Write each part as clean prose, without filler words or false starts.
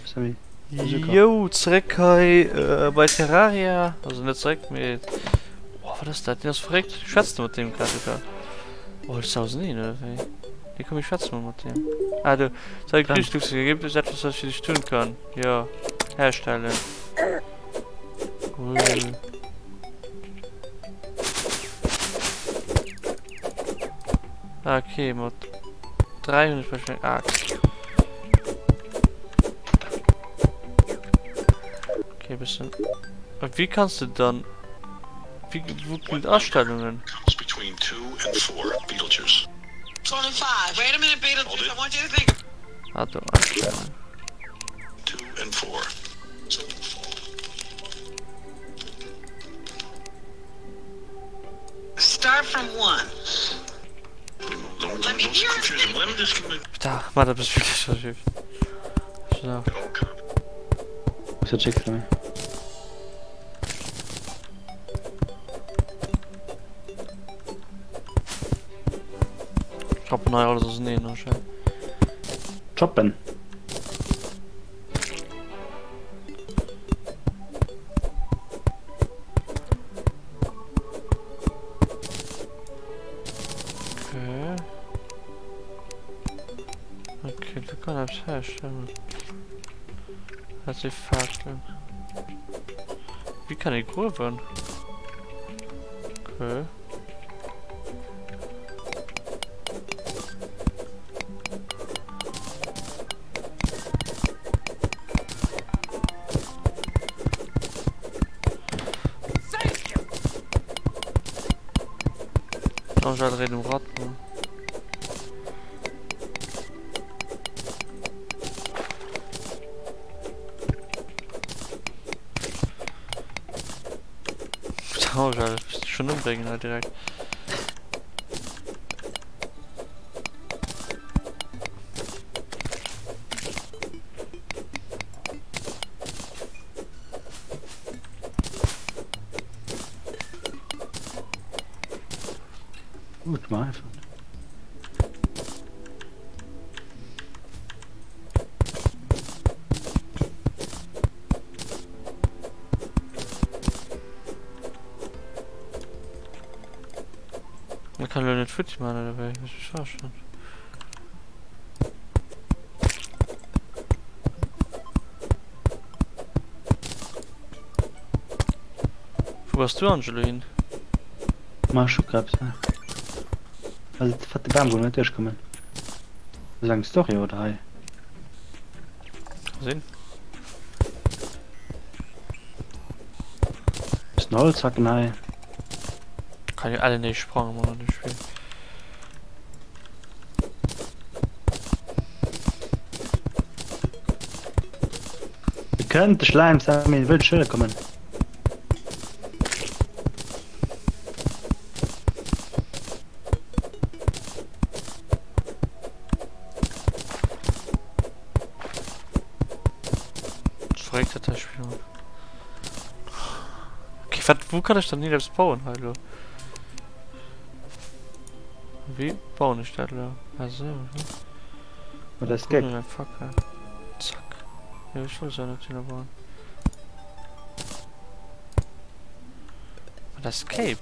Sammy. Yo, zeréck hei bei Terraria. Also net zeréck, mee... Oh, wat ass dat? Deen ass verréckt. Schwätzt de mat deem grad, oder? Oh, das ist auseneen, oder wéi? Nee, komm, ich schwätze mal mat deem. Ah, du. Sei gegrüßt, Luxi. Gibt es etwas, was ich für dich tun kann? Ja. Herstellen. Ui. Ah, okay, mat 3 hunn ech wahrscheinlich Axt. Okay, bisschen. Und wie kannst du dann... Wie, wo sind Astellungen? Ah, do, Astellungen. Da, mat eppes wierklech verschifft. So. Muss dat schick Sammy. Choppen hei alles auseneen anscheinend. Choppen. Okay. Okay, du kann etwas herstellen. Das si Fackeln. Wie kann ich gruwen? Okay. Angel dreht um Rad. Ne? Angel, bist du schon umbringen halt direkt. Gut, mal einfach. Man kann doch nicht futti machen oder wéi? Muss ich verarschen. Wou bass du Angelo hin? Ma ech kuck grad. Also de fette Bam wou net duerchkommen. Ass eng Story oder hei? Kann sinn. Bisschen Holz hacken hei. Kann jo alle néi sprangen man an dem Spiel. Du kënnt de Schleim Sammy wëll dech huele kommen. Verréckt dat hei Spiel man. Okay, wat, wou kann ech dann hin eppes bauen hei lo? Wéi bauen ech dat lo? Ah so, okay. Oder Escape. Cool, Fackel. Zack. Ja, ich wollte es ja nicht hin bauen. Und Escape.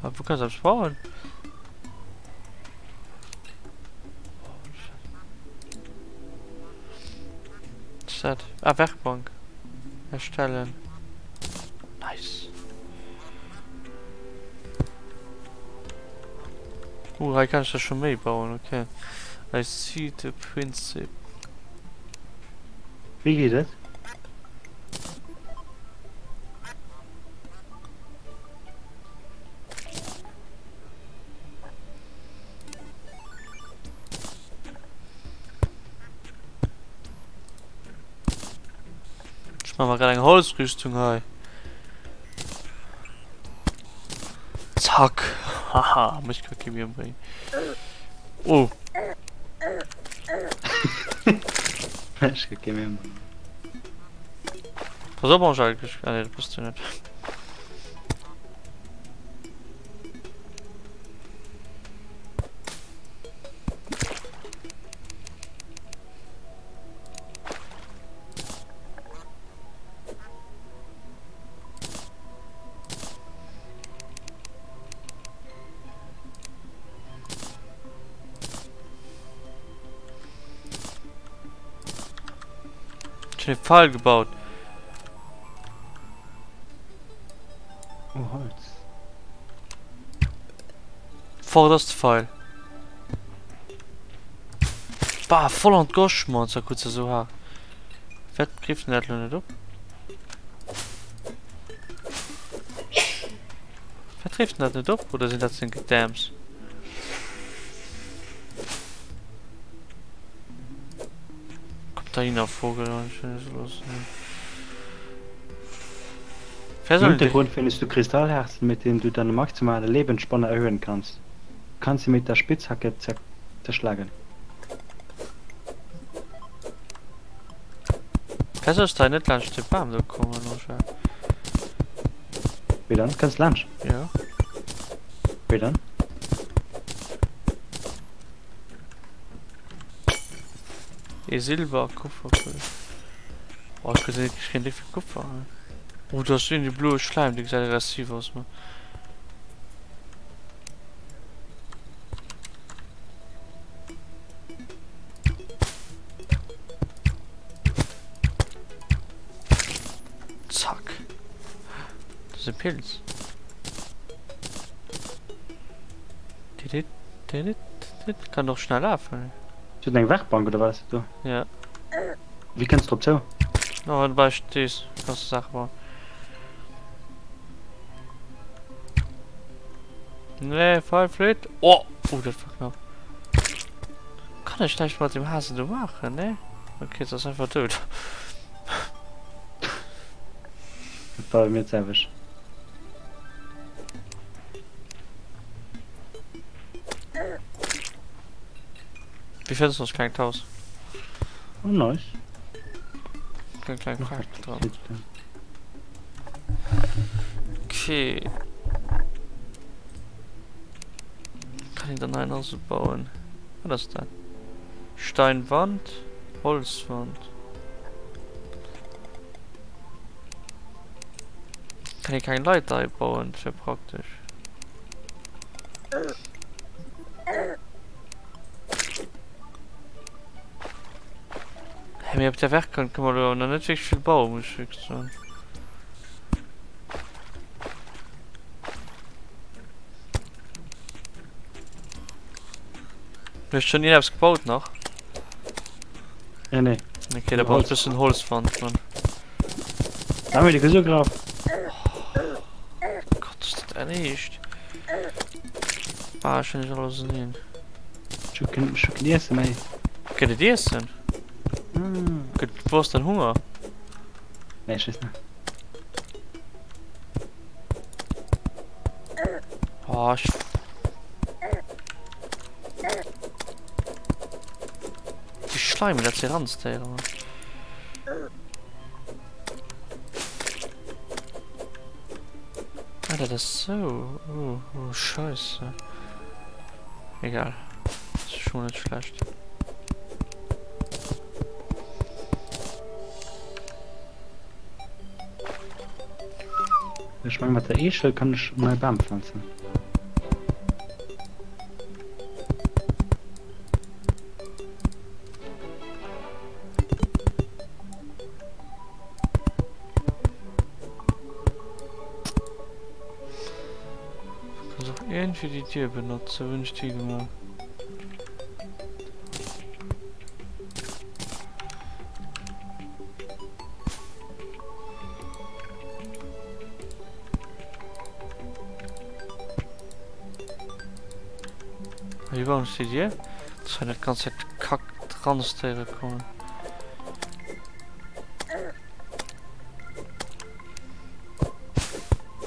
Aber wo kannst du das bauen? Was ist das? Ah, Werkbank. Erstellen. Nice. Uh, hei kann ich das schon méi bauen, okay. I see the princip. Wéi geet et? Ech man mer grad eng Holzrüstung hei. Zack. Haha, mech ka kee méi ëmbréngen. Oh. Mech ka kee méi ëmbréngen. Pass op Angèle, ah nee, dat bass du net. Ech hunn e Pfeil gebaut. Oh, Holz. Fort ass de Pfeil. Bah, voll an d'Gosch, Mann, zwar kuckt se esou haart. Wat grifft denn dat lo net op? Wat trifft denn dat net op? Oder sinn dat seng Gedämps? Kommt da hin, Vogel, Im Untergrund findest du Kristallherzen, mit denen du deine maximale Lebensspanne erhöhen kannst. Du kannst sie mit der Spitzhacke zerschlagen. Wär soll ech da net laanscht de Bam do kommen, Roger? Wéi dann? Kënns laanscht? Ja. Wéi dann? Ee Silber a Kupfer kritt ech. Oh, ech kritt ech kréien déck vill Kupfer. Oh, do ass iergendee bloe Schläim, dee gesäit aggressiv aus, man. Zack. Das ist ein Pilz. Kann doch schnell laufen. Ist das eng Werkbank oder was ist das da? Ja. Wie kannst du drauf zu? No, wenn du bei stehst, kannst du Sachen bauen. Nee, voll flöt. Oh, oh, das war knapp. Kann ich näischt mat dem Hasen do maachen, ne? Okay, et ass einfach dout. Dat war bei mir d'selwecht. Wéi fënns du ons klengt Haus? Oh, nice. Keng kleng Faak dran. Okay. Kann ich dann einen so bauen? Was ist das? Steinwand, Holzwand. Kann ich keine Leiter bauen, das wäre praktisch. Hey, mir op der Werkbank kann man noch nicht wirklich viel bauen, muss ich wirklich sagen. Du hast schon irgendwas gebaut nach? Ja, nee. Okay, da brauchst du ein bisschen Holzwand, Mann. Da haben wir die gesucht. Oh Gott, ist das echt? Ah, ich finde alles hin. Ich kann, ich kann essen, ey. Gëtt et Iessen? Mm. Gëtt, wou ass den Hunger? Nee, ich weiß nicht. Oh, ich... Die Schleime, dat si Ranzdéieren, Mann. Ah, dat ass sou. Oh, oh, Scheisse. Egal. Das ist schon nicht schlecht. Ich meine, mit der Eschel kann ich neue Baum pflanzen. Kannst auch irgendwie die Tür benutzen, wünsche ich dir mal. Wie bauen ich die Tür? Das war nicht ganz Zeit Kack dran kommen.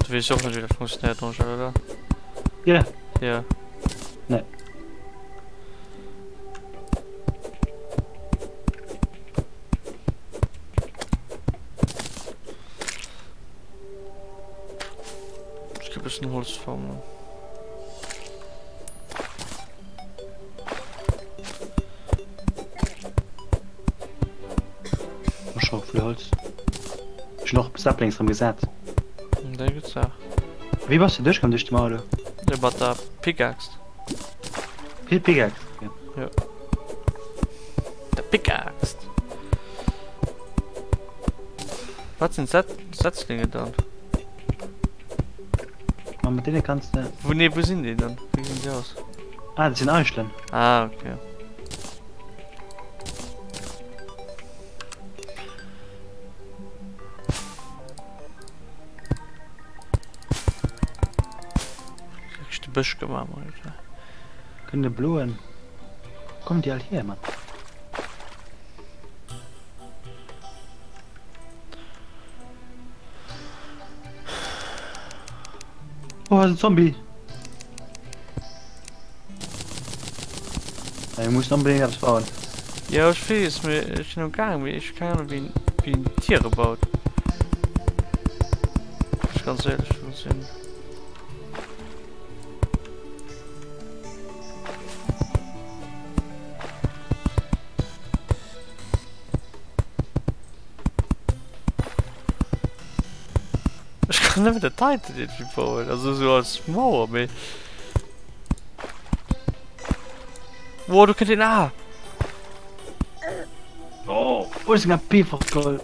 Du weess och net wéi dat funktionéiert Angèle, oder? Ja. Ja. Nee. Ech gi bëssen Holz farmen. Ech och vill Holz. Ech hun och Saplings rem gesat. Déi gutt Saach. Wéi bass du duerchkomm duerch de Mauer do? Jo mat der Pickaxe. Pi Pickaxe, okay. Jo. Der Pickaxe. Wat sinn Set Setzlinge dann? Ma mat deene kanns de. Wou, nee, wou sinn déi dann? Wéi gesinn déi aus? Ah, dat sinn Eichelen. Ah, okay. Ech de Bësch gemaach, Alter. Kënn de bloen. Wo kommen déi all hier, Mann? Oh, ass en Zombie! Ja, mir mussen onbedéngt eppes bauen. Jo, ech weess, mee ech sinn am gaang, mee ech hu keng Ahnung, wéi een, wéi een Tiere baut. Wann ech ganz éierlech wëll sinn. Ech kann nëmmen dat heiten iergendwéi bauen, also sou als Mauer, mee. Wow, do kënnt een A! Oh, wo ist denn AP fortgeholl?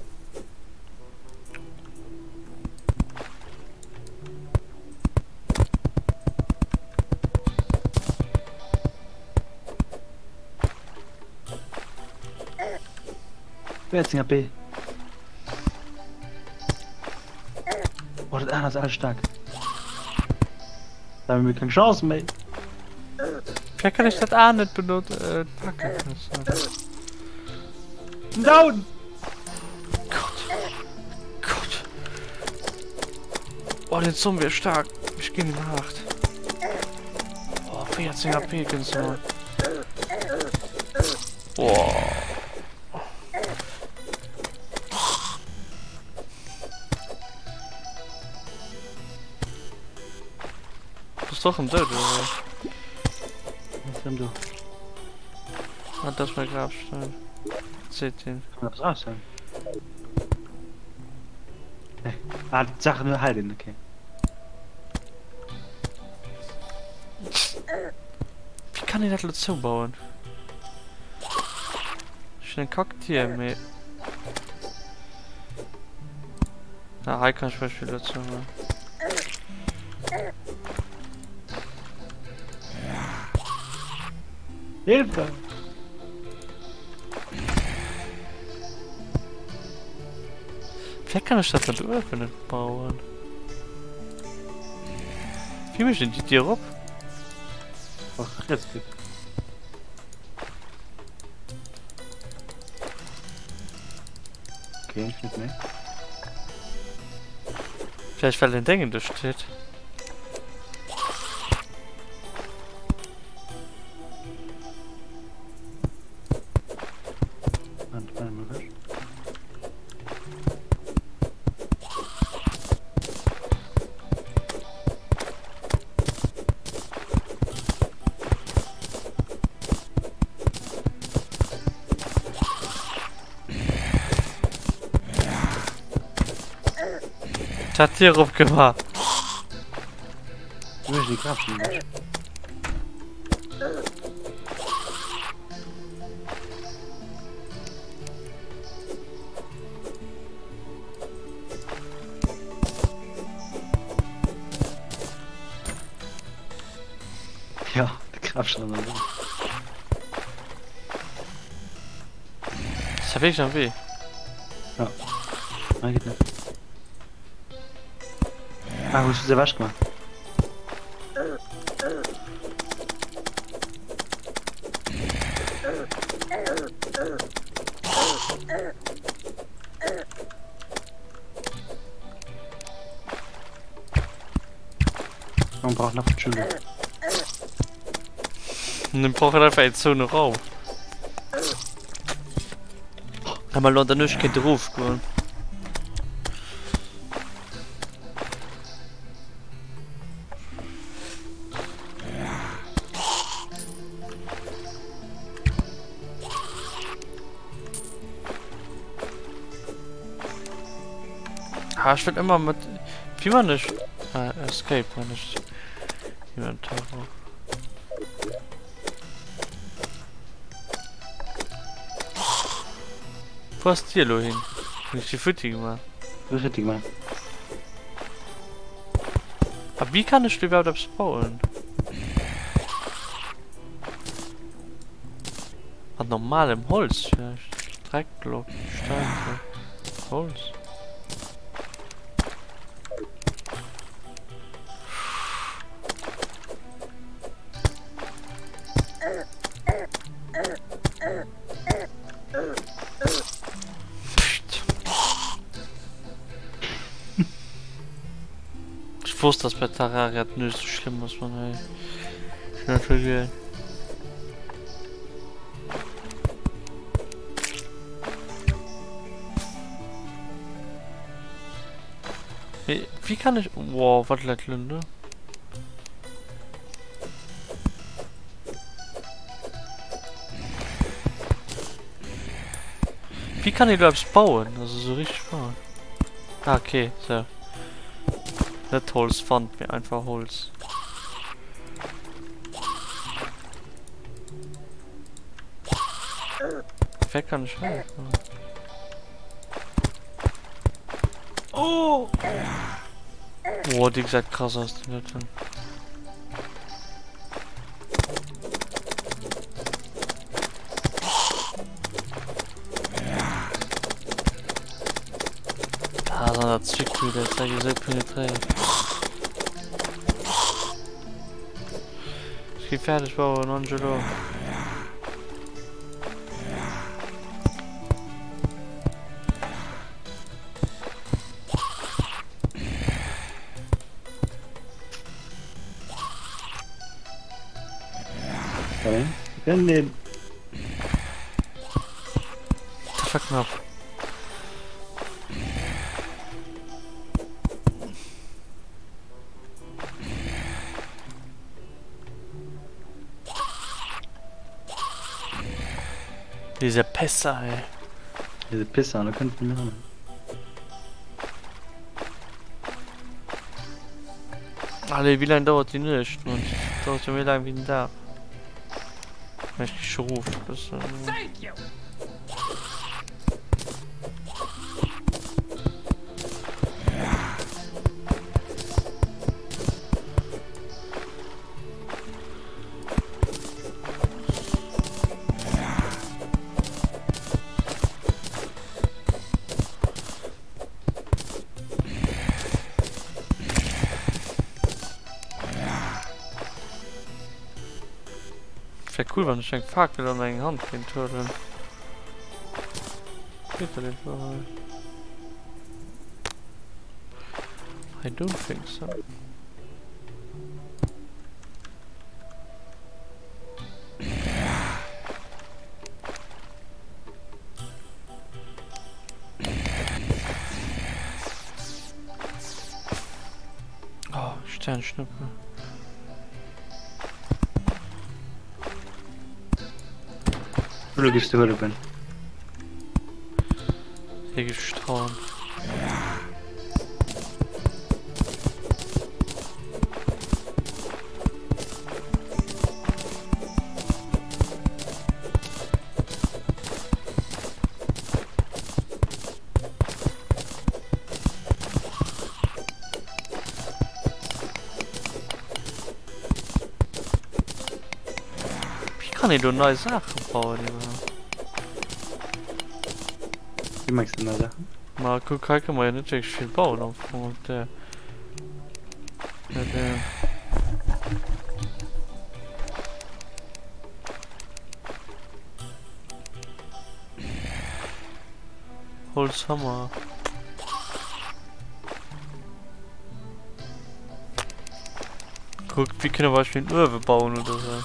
14 AP. Oh, dat anert ass alles staark. Da hu mir keng Chance méi. Vielleicht kann ich dat A net benot äh, packen. Down! Gott. Gott. Oh, den Zombie ist stark. Ich geh ihm hart. Oh, 14 AP kannst du mal. Oh. Bist doch im Doud, oder? Was denn du? Ah, das ist mein Grabstein. Seht den. Kann man das rausholen? Nee. Ah, die Sache nur halten, okay. Wie kann ich dat lo zoubauen? Ech hunn eng Kacktier, mee. Na, hei kann ich zum Beispiel dazu machen. Hilfe! Vielleicht kann ich das dann uewen net bauen. Wie mécht een déi Dier op? Och Rechtsklick. Okay, ich nicht mehr. Vielleicht weil den Dingen do steht. Hat Tier opgemaach. Ja, de Grafschall an der Ist ja wirklich am Wee. Ja. Nein, geht nicht. Ah, wo hast du sie wasch gemacht? Man braucht noch Schule. Und dann braucht er einfach eng Zone Raum. Wa mer elo an der Nuecht kéinte rofgoen. Ah, ich will immer mit. Wie man nicht. Ah, Escape man nicht. Inventar. Wo ass d'Dier elo hin? Hunn ech déi futti gemaach? Du hues richtig gemaach. A wéi kann ech do iwwerhaapt eppes bauen? Mat normalem Holz vielleicht? Dreckblock, Steinblock, Holz. Ech wosst dass bei Terraria d'Nues sou schlëmm ass man hei. Schnell vergier. Wie kann ech... Wow, wat läit lo do? Wie kann ich überhaupt bauen? Also so richtig bauen. Ah, okay, so. Net Holz fand mir einfach Holz. Wer kann ich helfen? Oh! Boah, die gesagt krass aus, die Leute. Da ass an der Zwickmüll, dat ass esou penetréiert. Ech gi fäerdeg bauen, Angelo. Nee. Dat war knapp. Diese Pisser, ey. Diese Pisser, da könnten wir machen. Alle, wie lange dauert die Nacht? Und dauert ja mehr lang wie den Tag. Ich schruf. Das, äh Wär cool wann ech eng Fakel an eng Hand kéint huelen. Geet dat iwwerhaapt? I don't think so. Oh, Sternschnuppe. Oder gehst du heute Ben? Hier gestraut. Wie kann een do nei Saache bauen iwwerhaapt? Wéi mengs de nei Saachen? Ma kuck, hei kënne mer jo net wierklech vill bauen am Fong op där. Holzhammer. Guck, wie können wir Beispiel einen Uwe bauen oder so.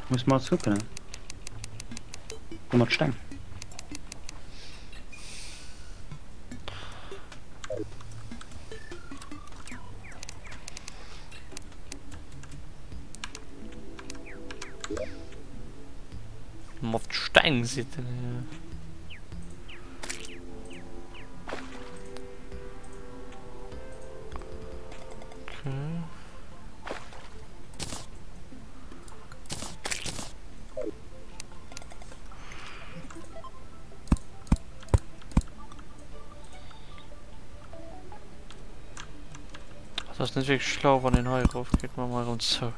Muss mal gucken. Mat Steng. Mat Steng seet den Här. Okay. Dat ass net wierklech schlau wann een hei erof geet. Maache mer erëm zou.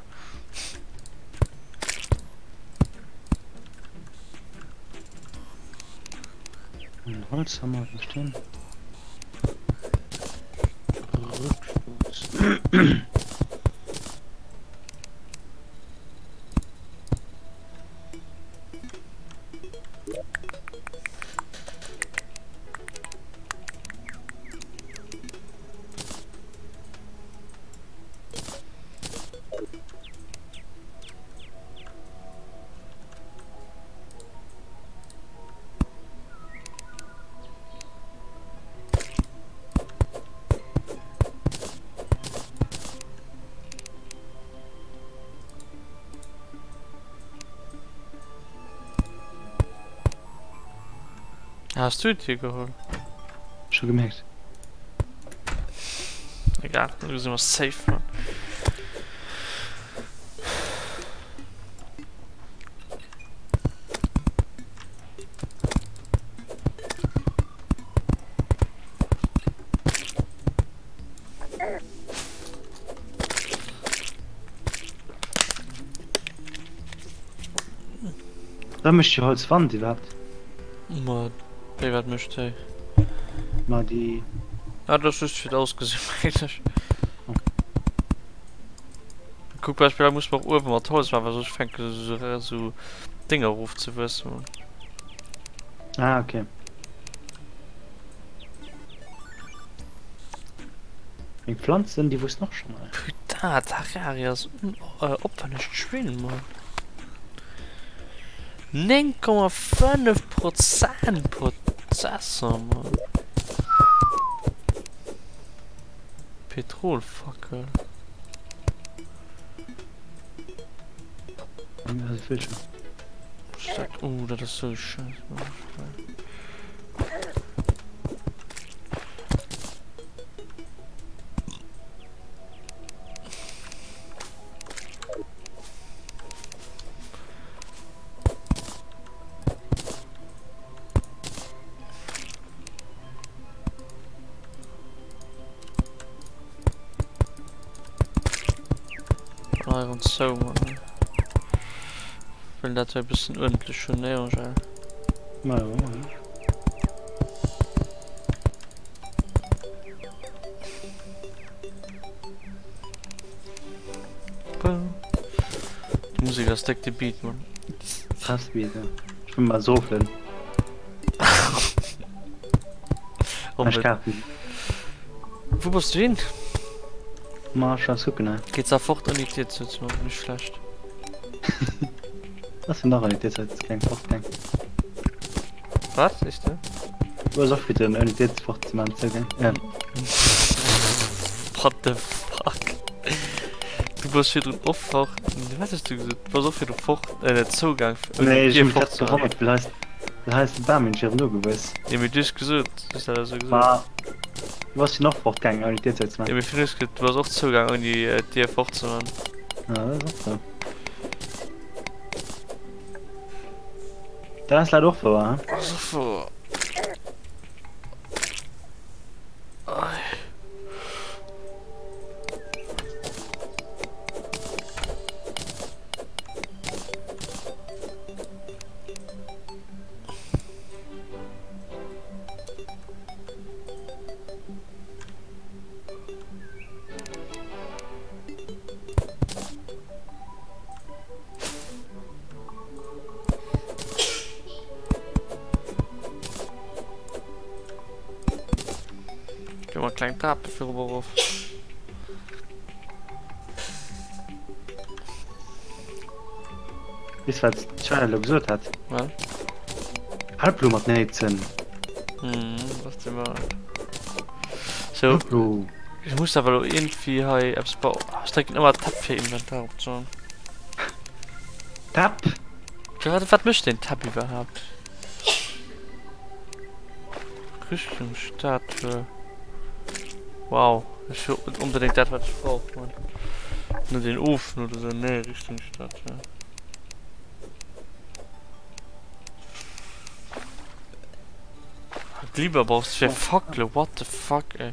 Ein Holzhammer verstehen. Rückstoß. Hast du d'Tier geholl? Schon gemerkt. Egal, du sind wir safe, Mann. Da mécht déi Holzwand iwwerhaapt? Ma wéi wat mécht déi? Ma déi. Ah dat ass just fir d'ausgesinn mengen ech. Kuck Beispill hei muss mer och uewe mat Holz maachen well soss fänke se esou Dénger erof ze wuessen. Ah okay. Eng Pflanzen déi wuessen och schon hei. Putain, Terraria ass un opwännegt Spill Mann. 9,5 Prozent Prozessor Mann. Petrolfackel. Oh, dat ass sou scheiße. Iron zou man. Wëll dat e bëssen uerdentlech hunn, ne Angèle? Ma jo, ja. Die Musik ass déck de Beat, man. Krass Beat, ja. Ech wëll mal soflen. Ech kafen. Wou bass du hin? Ma ech war kucken hei. Geet se fort ouni d'Dier zou ze man, nicht schlecht. Was fir nach ouni d'Dier zou ze gaang fort gaang. Wat sees du? Du bass och fir den ouni d'Dier fort ze man zou gaang. Ja. What the fuck? Du bass virdrun och fort. Wat hues du gesot? Du bass och virdru fort, äh, zougaang ouni Nee, ech d'Dier hunn mech fort grad ze man. gewonnert, well hei well hei ass de Bam nämlech erëm nogewuess. Jo, mee du hues gesot, du hues dat esou gesot. Ma du bass jo och fortgaangen ouni d'Dier zou ze Jo, man. mee virdrun hues du gesot, du bass och zougaang ouni d'Dier fort ze man. Ja, dat ass och sou. Dat ass leider och wouer, he? Ass och wouer. Ei. Geh mal kleinen Trab dafür rüber rauf. Weess wat d'Schwelle elo gesot hat? Wat? Halblo mat Néitsen. Hm, was denn mal. So, Halblo. ich muss awer lo irgendwie hei eppes bauen. Ah, ich drécken ëmmer Tab fir Inventar opzehuelen. Tab? Ja, wat, wat mécht den Tab iwwerhaapt? Rüstungsstatue. Wow, ech hu net onbedéngt dat wat ech brauch, Mann. Net een Ofen oder sou, nee, Rüstungsstatue. Glibber brauchst du fir Fackele, what the fuck, ey.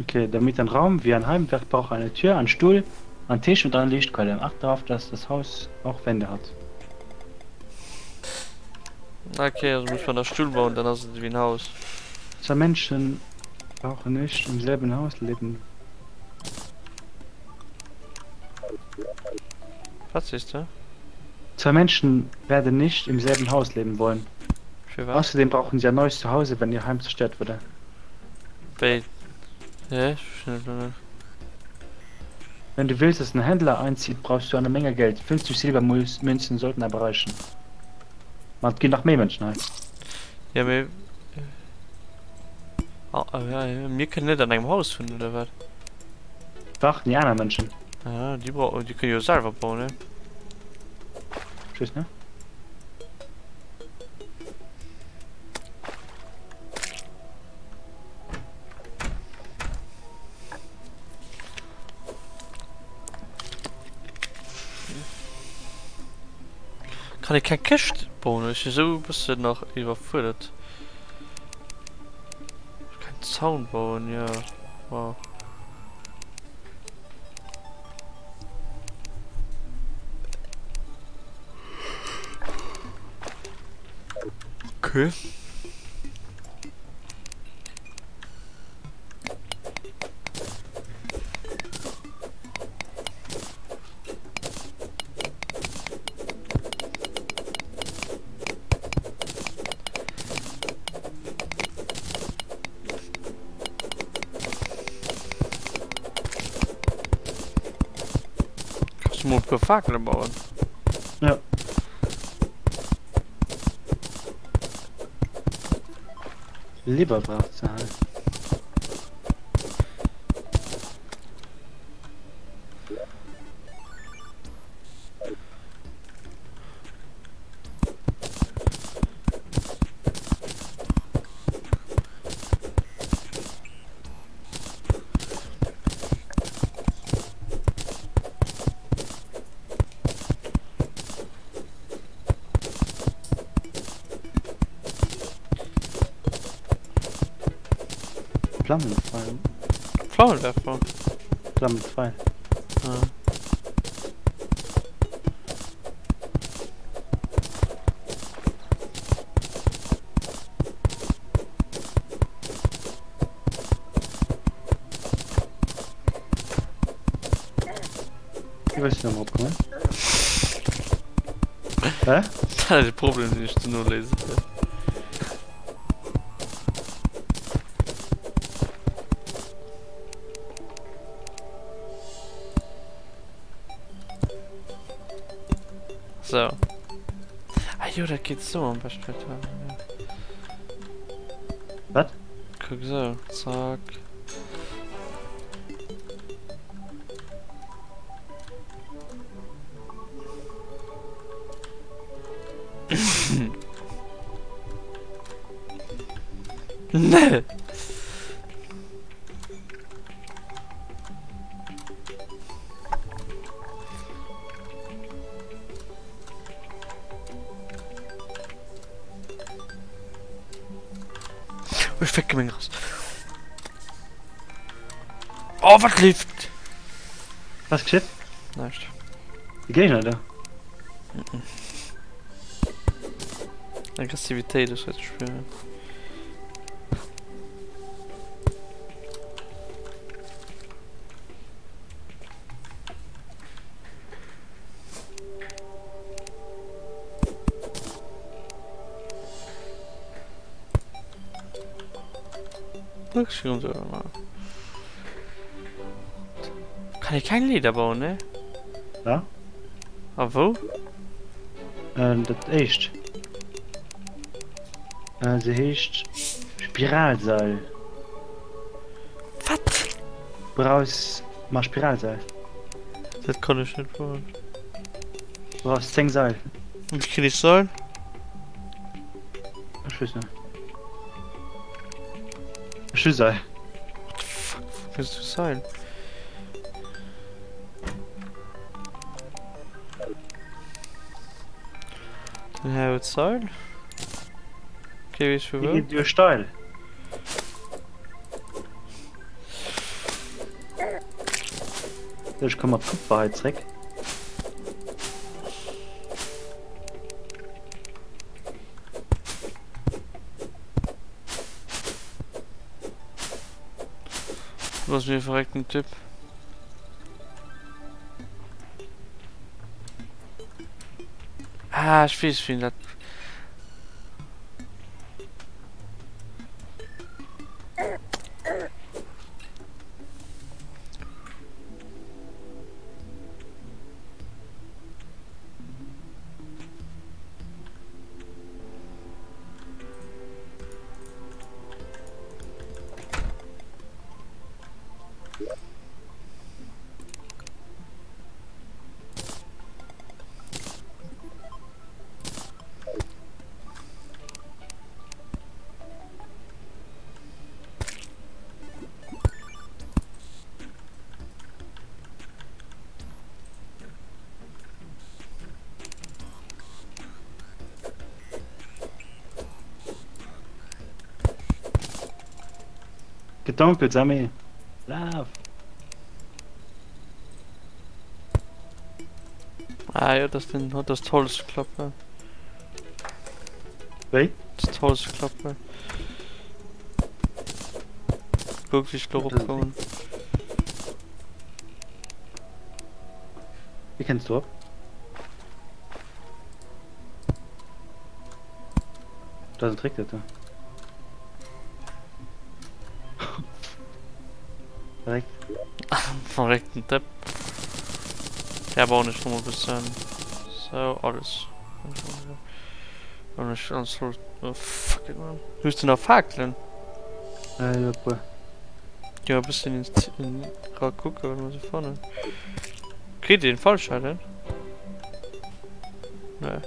Okay, damit ein Raum wie ein Heim wird, braucht eine Tür, einen Stuhl, einen Tisch und eine Lichtquelle. Achte darauf, dass das Haus auch Wände hat. Okay, also muss man da Stuhl bauen, dann ass et wéi en Haus. Zwei Menschen brauchen nicht im selben Haus leben. Wat sees de? Zwei Menschen werden nicht im selben Haus leben wollen. Firwat? Außerdem brauchen sie ein neues Zuhause, wenn ihr Heim zerstört wurde. Wéi? Hä? Ech verstinn et lo net. Wenn du willst, dass ein Händler einzieht, brauchst du eine Menge Geld. 50 Silbermünzen sollten aber reichen. Ma et ginn nach méi Mënschen hei. Ja mee mir kënnen net an engem Haus wunnen oder wat? Dach, déi aner Mënschen. Ah, déi brauchen, déi kënne jo selwer bauen, ne? Ech weess net. Kann ee keng Këscht bauen? Ech si sou e bëssen nach iwwerfuerdert. Kein Zaun bauen, ja. Wow. Okay. Kannst du mal ein paar Fackeln bauen? Ja. Leber braucht ze hei. Flammenpfeil. Flammenwerfer? Flammenpfeil. Ah. Wéi wëlls du nochmol opkommen? Hä? Dat ass e Problem deen ech duerno léise wäert. So. Ah jo, dat geet sou am beschten. Wat? Kuck sou, zack. Nee! Ech fecke meng Rass. Oh, wat leeft? Was geschitt? Näischt. De Géigner da? Mhm. Aggressivitéit ass hei ze spieren. Kann ee keng Leeder bauen, ne? Ja. A wou? Ähm, dat éischt. Äh, se heescht Spiralseil. Wat? Brauchs ma Spiralseil. Dat kann ech net bauen. Du brauchs 10 Seil. Wéi kritt ech Seil? Ech weess net. Ech hu Seil. What the fuck, wou kriss du Seil? Den Här huet d'Seil. Kee weess vu Hie wou. geet jo steil. Ech komm mat Kupfer hei zréck. Du bass mir e verréckten Typ. Ah, ech weess wien dat. Gëtt donkel, Sammy. Laf! Ah jo, das den das d'Holzklappe. Wéi? Das d'Holzklappe. Guck wéi ech do eropkommen. Wéi kënns du op? Da ass en Trick dat do. Verréckt. Verréckten Typ. Der bauen ech nochmal bisschen. So, alles. Und ich alles voll. Oh, fuck it, man. Hues du nach Fakelen? Äh, ja, puer. Ja, e bisschen ins in ra kucken, wat mer so fannen. Kritt een Fallschaden? Nee.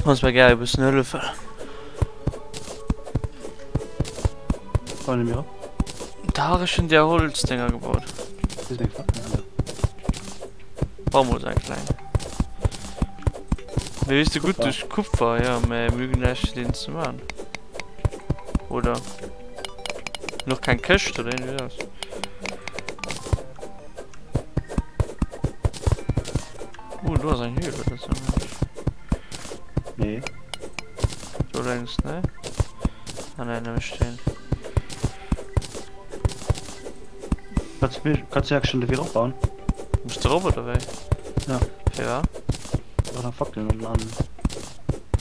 Kannst mir gerne e bëssen hëllefen. Bauen mir op. Da habe ich schon der Holzdinger gebaut. Das ist mein Fucking, Alter. Bau mal ein klein. Mir wis du gut durch Kupfer, ja, mä mögen näischt den ze man. Oder? Noch kein Këscht oder irgendwie das. Oh, do ass eng Höhle, das ist ja Nee. Do längs, ne? Ah nein, da stehen. Kannst du mir, kannst du ja schon wieder aufbauen? Muss der Roboter wei? Ja. Fir wa? Oder Fackeln und an.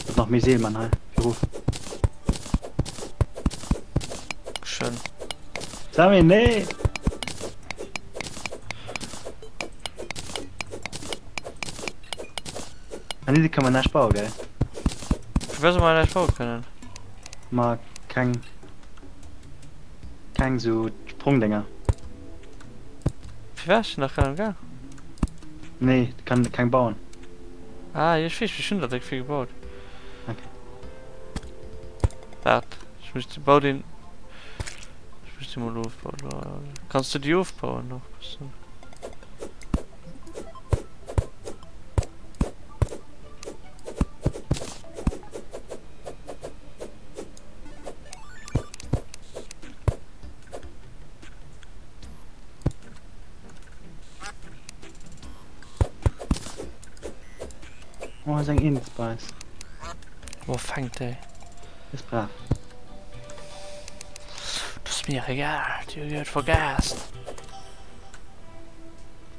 Und nach mir Seelmann halt. Beruf. Schön. Sami, nee! An déi kann man näischt bauen, gell? Fir wat soll man näischt baue kënnen? Ma keng keng sou Sprongdinger. Fir wat? Ech sinn nach grad am Gaang. Nee, kann keng bauen. Ah jo, ech weess, ech hunn der déck vill gebaut. Okay. Waart, ech muss bau den. Ech muss déi mol ofbauen. Kanns du déi ofbauen nach bëssen? Oh, ist eng Inspice. Wo fängt déi? Ist brav. Das ist mir egal, die gehört vergast.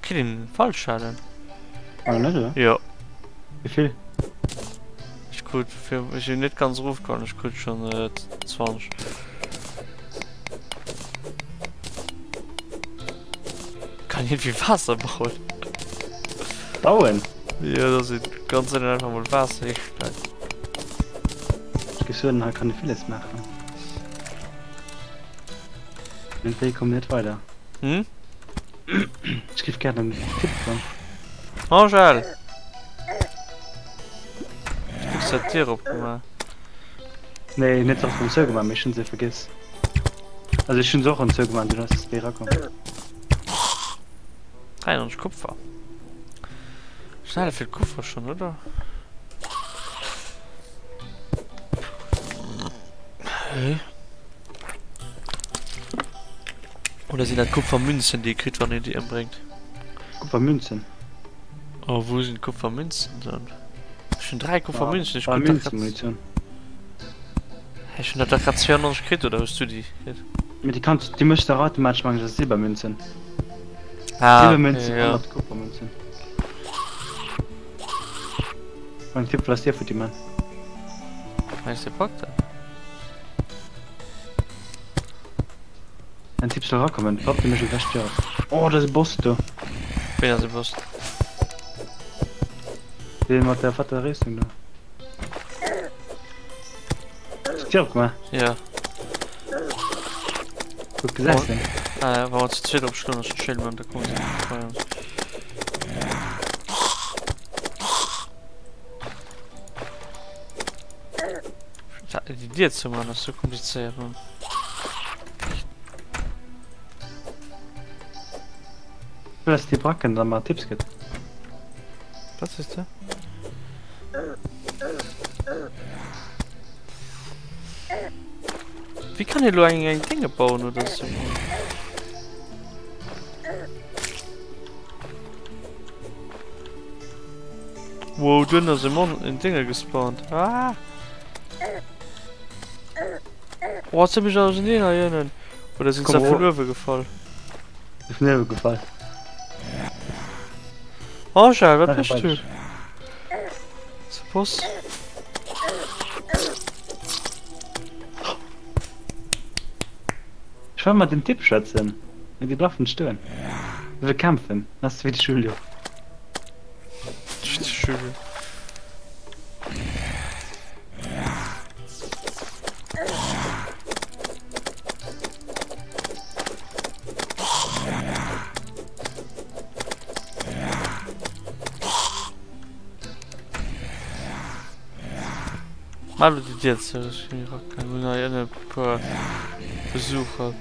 Kritt een Fallschaden? Ah, net, oder? Jo. Wéi vill? Ech krut fir ech sinn net ganz erofkomm, ech krut schon äh, 20. Kann irgendwie Waasser bauen. Bauen? Ja, das sieht ganz einfach mal Waasser herstellen. Ech géif soen, hei kann ee villes maachen. Mee wéi komme net weider? Hm? Ech géif gären en Tipp hunn. Angèle! Hues du d'Dier opgemaach? Nee, net erëm zougemaach, mee ech hunn se vergiss. Also ech hunn se och erëm zougemaach, dunn ass se erakomm. 93 Kupfer. Schnell vill Kupfer schon, oder? Hä? Oder sinn dat Kupfermünzen, déi ee kritt, wann een déi ëmbréngt? Kupfermünzen? Oh, wou sinn d'Kupfermünzen dann? Ech hunn 3 Kupfermünzen, ech krut der grad. Ech hunn der dach grad 92 kritt, oder hues du déi kritt? Mee déi kanns, déi méchs de automatesch, mengen ech, aus Silbermünzen. Ah, Silbermünzen okay, ja. a mat Kupfermünzen. Mein Tipp, lass dir futti man. Meinst du, packt dat? Ein Tipp soll rakommen. Papp, de mech ewech Tür op. Oh, da ass e Boss do. Ween ass e Boss? Dee mat der fetter Rüstung do. Hues du d'Tür opgemaach? Ja. Gutt gesäis de. Ah ja, wa mer zu zweet opschloen, ass chill, man, da kommen se net bei ons. Déi Dier ze man ass sou komplizéiert, man. Cool, dass déi Bracken dann mal Tipps gëtt. Was ist da? Wie kann ich lo eng eng Dinge bauen oder so? Wow, dünn ass e Mon en Dinge gespawnt. Ah! Oh, jetzt hab ich auseinander hier innen. Oder sind sie von oben gefallen? Vun uewe gefall. Oh, Charles, wat méchs du? Boss. Ech wëll mat dem Typ schwätzen, mee déi bleiwen stoen. E wëll kämpfen, dat ass wéi de Julio. Julio. Mal die Dier zu, ich bin hei ënne puer Besucher.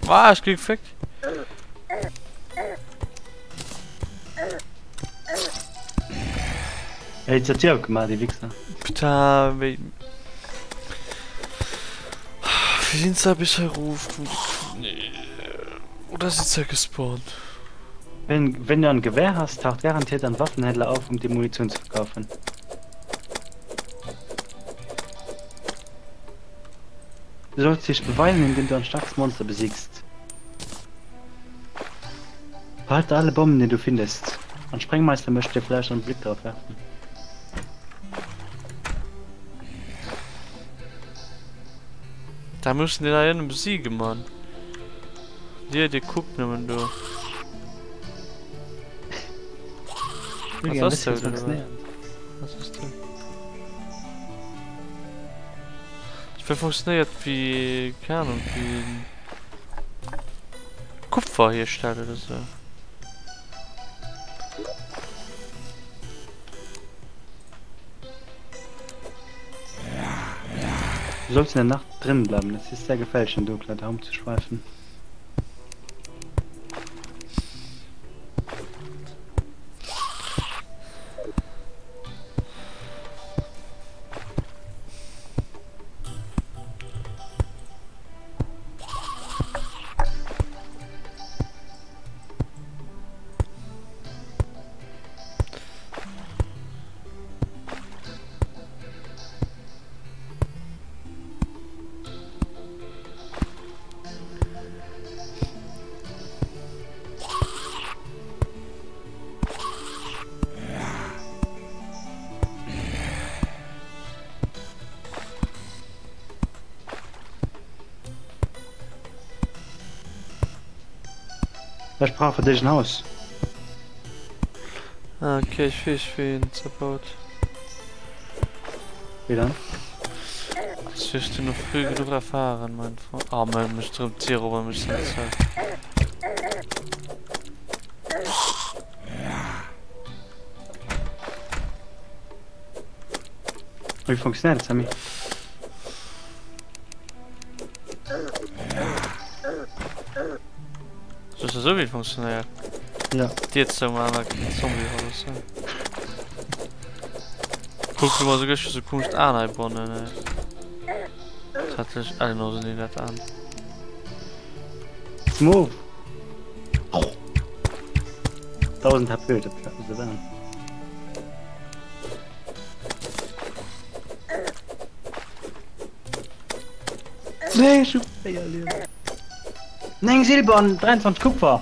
Ah, ich krieg gefickt. Ey, jetzt hat Tür opgemacht, die Wichser. Putain, wéi. Wéi sinn se bis hei rof? Oder sind se gespawnt? Wenn, wenn du ein Gewehr hast, taucht garantiert ein Waffenhändler auf, um dir Munition zu verkaufen. Du sollst dich beweisen, indem du ein starkes Monster besiegst. Behalte alle Bomben, die du findest. Ein Sprengmeister möchte dir vielleicht einen Blick drauf werfen. Da müssen die da innen besiegen, Mann. Dir, dir guckt nëmmen do. Was ass dat? Was ass dat? Wéi funktionéiert wéi, keng Ahnung, wéi Kupfer hierstellen oder sou. Du sollst in der Nacht drin bleiben, es ist sehr gefährlich in Dunkelheit herumzuschweifen. Ech brauch fir dech en Haus. Ah, okay, ech weess wéi een zerbaut. Wéi dann? Das wirst du noch früh genug erfahren, mein Freund. Ah, man muss drum Tier op mech setzen. Wéi funktionéiert dat, Sammy? Soll ech der soen, wéi et funktionéiert? Ja. Dier zou maachen, da kritt den Zombie alles. Kuck du mol, sou gëscht sou komisch d'Aen heibannen, ey. Dat hat sech alle no sinn dat an. Smooth. 1000 HP, dat dat an. Nee, ich hab 4 Leben. 9 Silber an 23 Kupfer.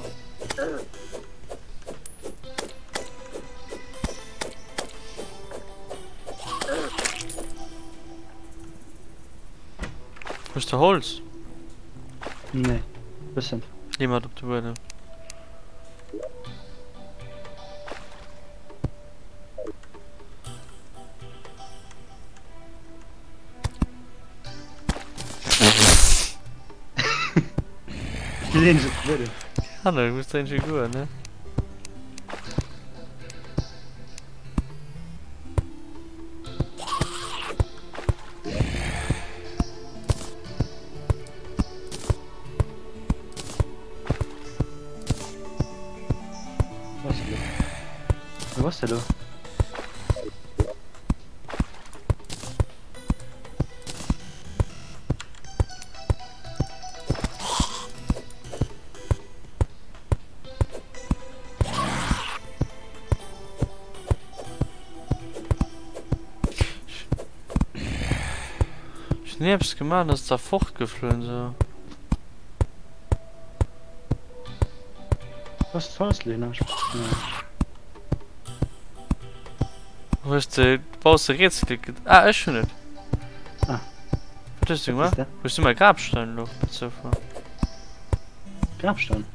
Hues de Holz? Nee, bëssen. Lee mat op de Buedem. Leen ech op de Buedem. Hanne, du muss dréin Figur, ne? Wo ass de lo? Ech hunn ni eppes gemaach an ass da fortgeflunn sou. Was zahlst du denn? Hues de baus de Rätsel Ah ech hunn et. Ah. Wat hues du gemaach? Hues du mäi Grabstein elo per Zoufall? Grabstein?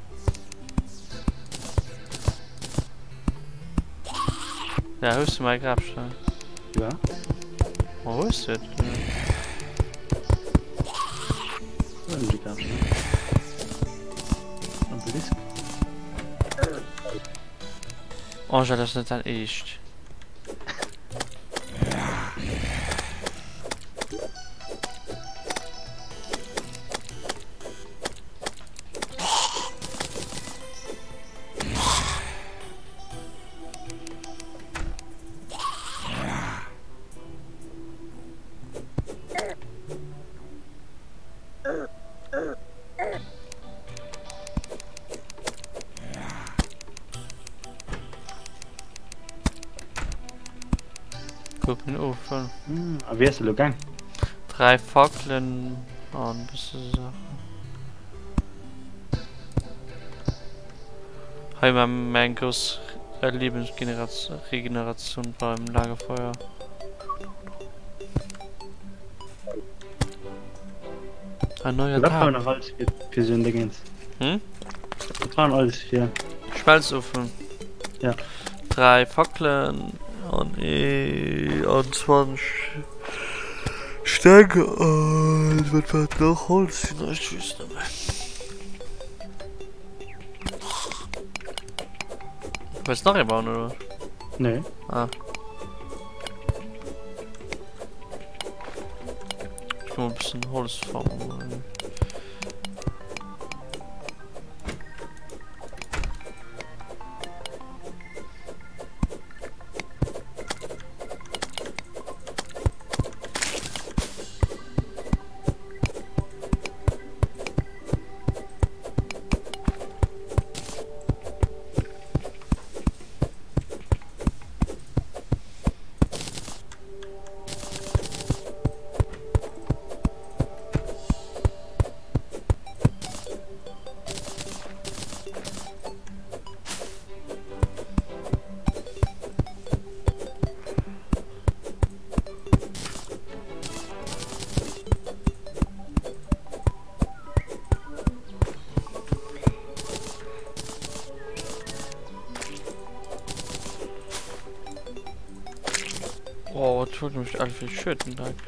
Ja, hues du mäi Grabstein? Ja. Wo hues du et? Wo hunn ech de Grabstein? Obelisk. Angèle, dat ass net dein Eescht. Guck mir of. Hm, a wéi ass de lo gaang? 3 Fackelen an bësse Saachen. Hei war meng grouss Lebensregeneration beim Lagerfeuer. Ein neuer Wat brauch Tag. nach alles fir, fir so en Dingens? Hm? Wat brauch alles fir? Schmelzofen. Ja. 3 Fackelen an ee an 20 Stäck an wat war et nach? Holz vielleicht, ich weess net méi. Wëlls nach ee bauen oder wat? Nee. Ah. Ich geh mal ein bisschen Holz farmen. Oh, tut mich alle viel schütten, danke.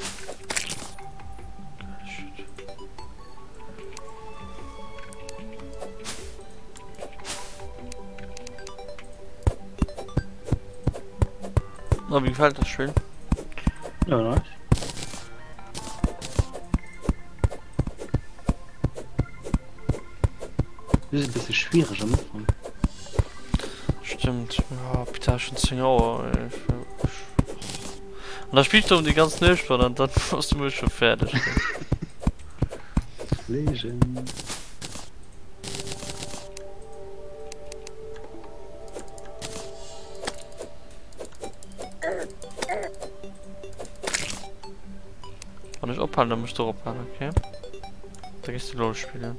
Oh, wie gefällt das Spiel? Ja, nice. Das ist ein bisschen schwierig am Anfang. Stimmt. Ja, Peter, schon 10 Auer. Ey. Und da spielst du um die ganzen Nuecht an dann warst du schon fertig. Legend. Wann ich ophalen, dann musst du ophalen, okay? Da gehst du LOL spielen.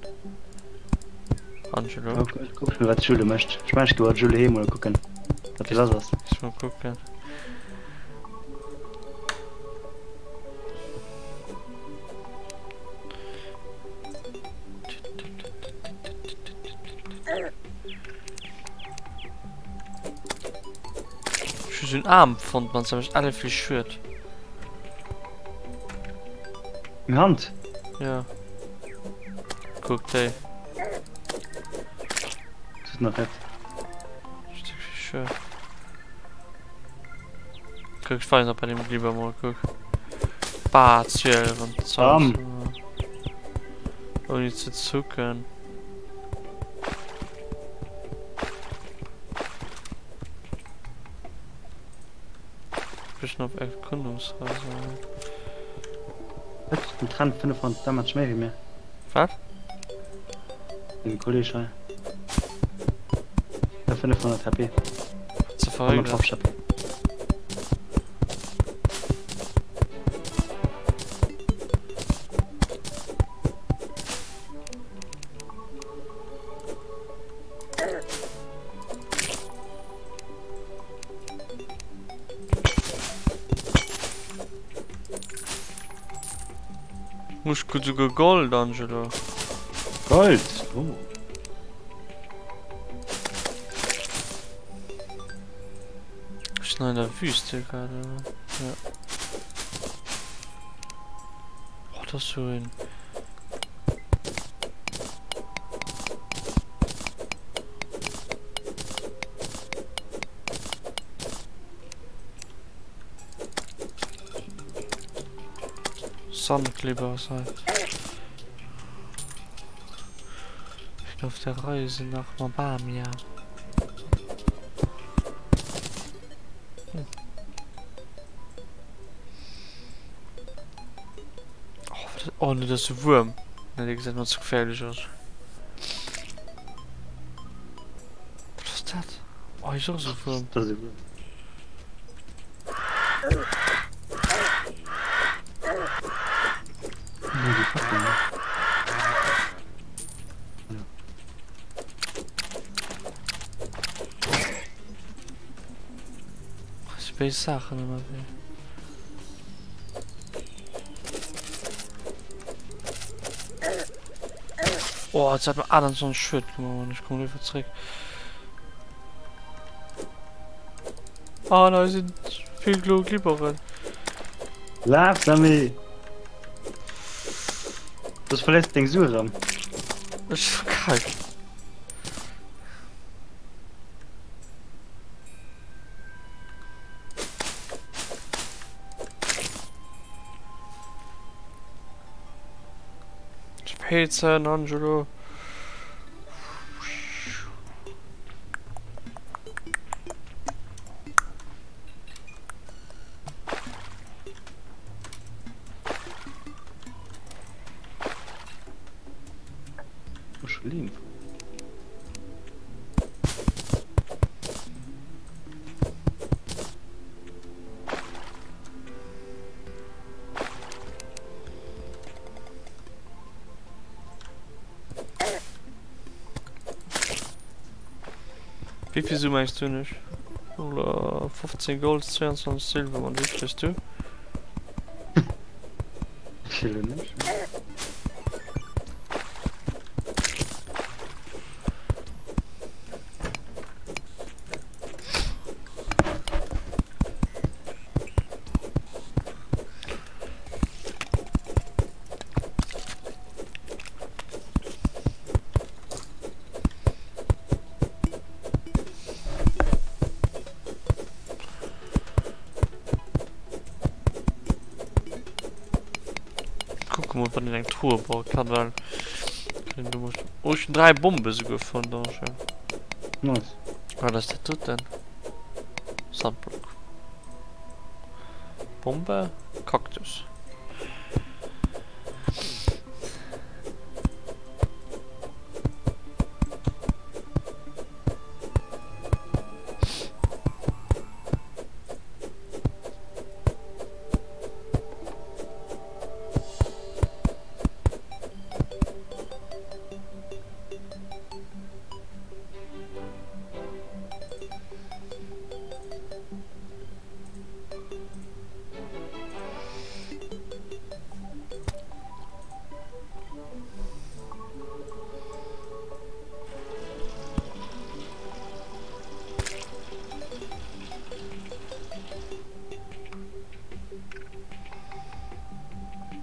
Angelo. Okay, ich guck mal, was Jules möchte. Ich meine, ich gehe Jules heim mal gucken. Was das ist. Ich mal gucken. Ech hu sou en Aarm fonnt, mat sou alle vill Schued. Eng Hand? Ja. Kuck déi. Das ist nach fett. Stück vill Schued. Kuck, ich weis nach bei dem lieber mal, kuck. Bah, 12 und 20. Bam. Ohne zu zucken. Bisschen auf Erkundungsreise. Was? Den Trend 500 Damage mehr wie mir. Was? Den Kollege hei. Ja, 500 HP. Zu verrückt. 150 HP. Muss gut sogar Gold, Angelo. Gold? Oh. Ich bin in der Wüste gerade. Ja. Oh, das ist so ein. Sonnenkleber sein. Ich bin auf der Reise nach Mabamia. Hm. Oh, das, oh ne, das ist ein Wurm. Ne, der sieht mir zu gefährlich aus. Was ist das? Oh, ich auch so ein Wurm. Das ist ein Wurm. Space Sachen immer wieder. Oh, jetzt hat mir Adam so einen Schritt gemacht und ich komme lieber zurück. Ah, da sind viel Glück lieber. Laf, Sammy! Das verlässt den Suram. Das ist so kalt. Spätzchen, Angelo. Schlimm. Wie viel Summe meinst du nicht? Oder 15 Gold, 22 Silber, und wie viel bist du? Ich will nicht. mol wann een eng Truhe baue kann, well kann een do mol. Oh ech hunn 3 Bombe souguer fonnt Angel. Nice. Wat ass dat doten? Sandblock. Bombe, Kaktus.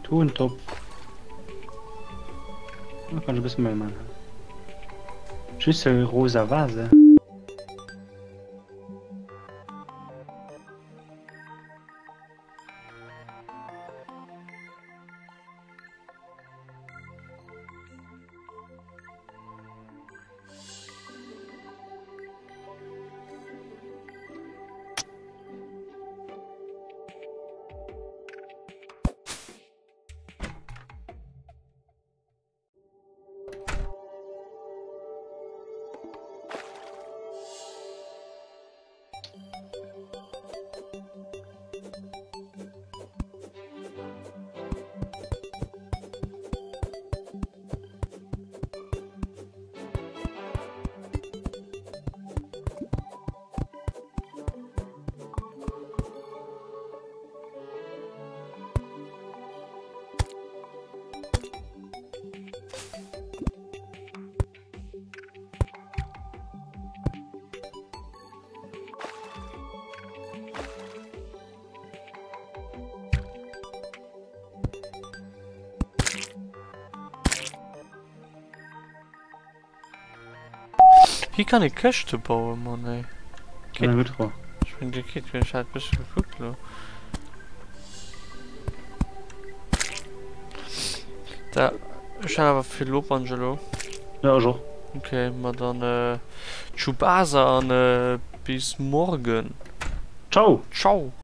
Tontopf. Da kann ich ein bisschen mehr machen. Schüssel rosa Vase. Hie kann ee Këschte bauen, Mann ey. Okay. Ja, gut, Frau. Ich bin gekickt, wenn ich halt bisschen geguckt lo. Da, ich habe aber viel Lob, Angelo. Ja, ich auch. Okay, ma dann äh, Tschubasa an äh, bis morgen. Ciao. Ciao.